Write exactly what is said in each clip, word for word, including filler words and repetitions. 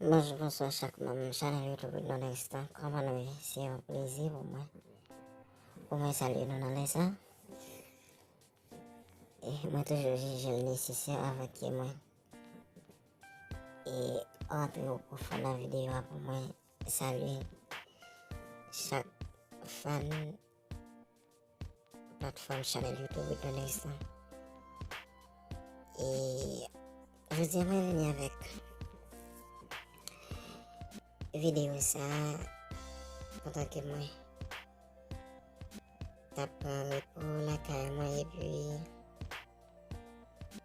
Bonjou, bonswa chak manm chanèl YouTube Ridno Nexta. Kòman nou ye? Se yon plezi pou mwen pou mwen salye nou nan lè sa. E mwen toujou jije l nesesè avan ke mwen e rantre o pwofon nan videyo a pou mwen salye chak fan platfòm chanèl YouTube Ridno Nexta. E jodi a mwen vini avèk videyo sa a pandan ke mwen t ap pran repo lakay mwen epi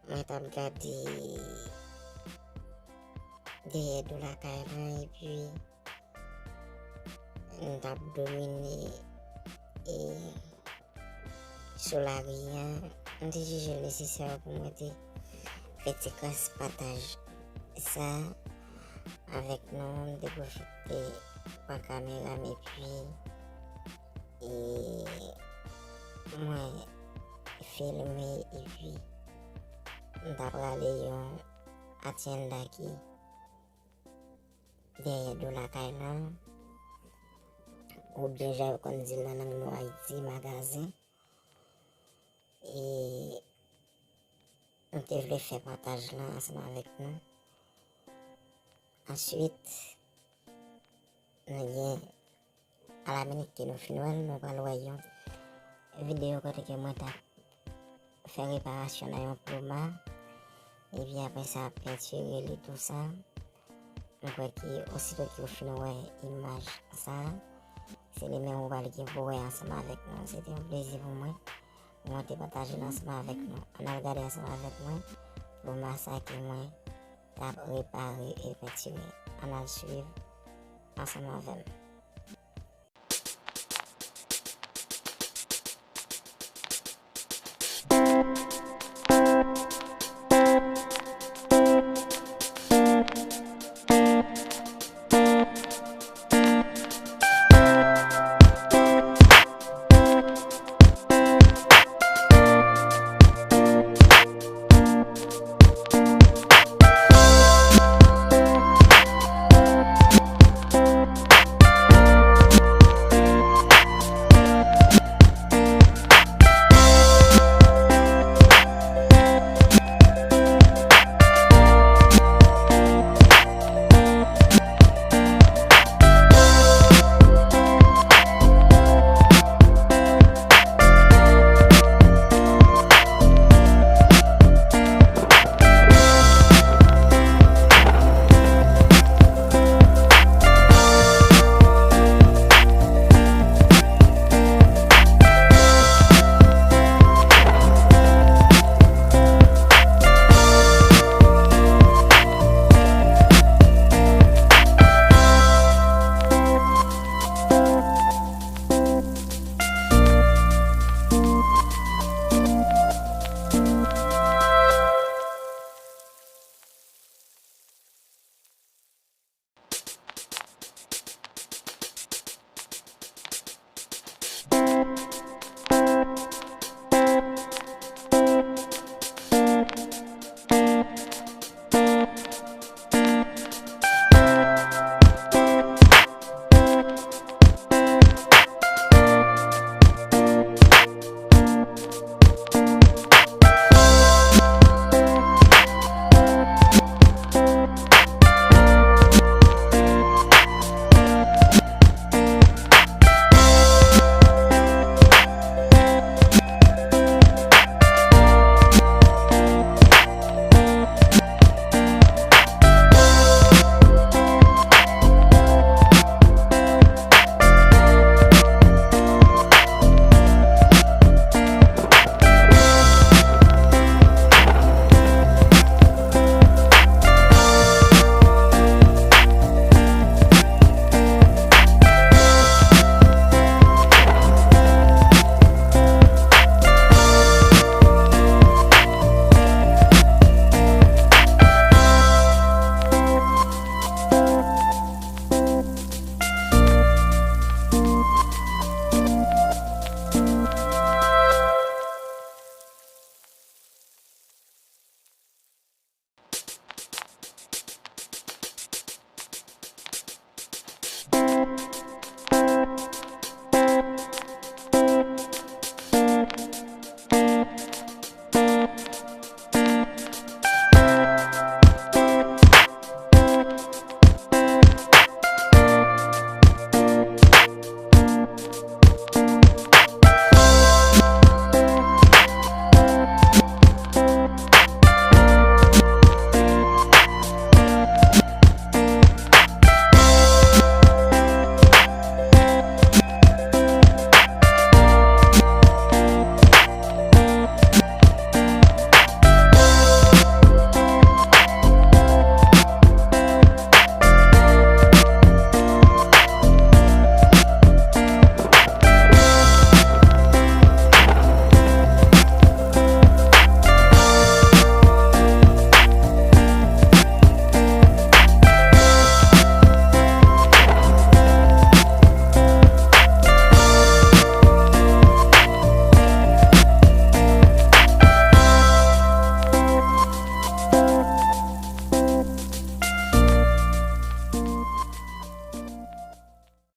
mwen t ap gade dèyè do lakay mwen epi m t ap domine e sou lari a, m te jije l nesesè pou mwen te fè ti kras pataj sa avèk nou. M te pwofite pran kamera m epi e mwen filme epi m ta prale yon atyenda ki dèyè do lakay la, oubyen jan yo konn di l nan lang nou Ayiti, magazen. E m te vle fè pataj la ansanm avèk nou. Answit, nou gen alaminit ke nou fin wè l, nou pral wè yon videyo kote ke mwen t ap fè reparasyon nan yon ploma, epi apre sa pentire li tou sa. M kwè ke osito ke w fin wè imaj sa, se li menm ou pral gen pou wè ansanm avèk nou. Se te yon plezi pou mwen pou mwen te pataje l ansanm avèk nou. Ann al gade ansanm avèk mwen ploma sa ke mwen t ap repare e pentire. Ann al swiv ansanm avè m.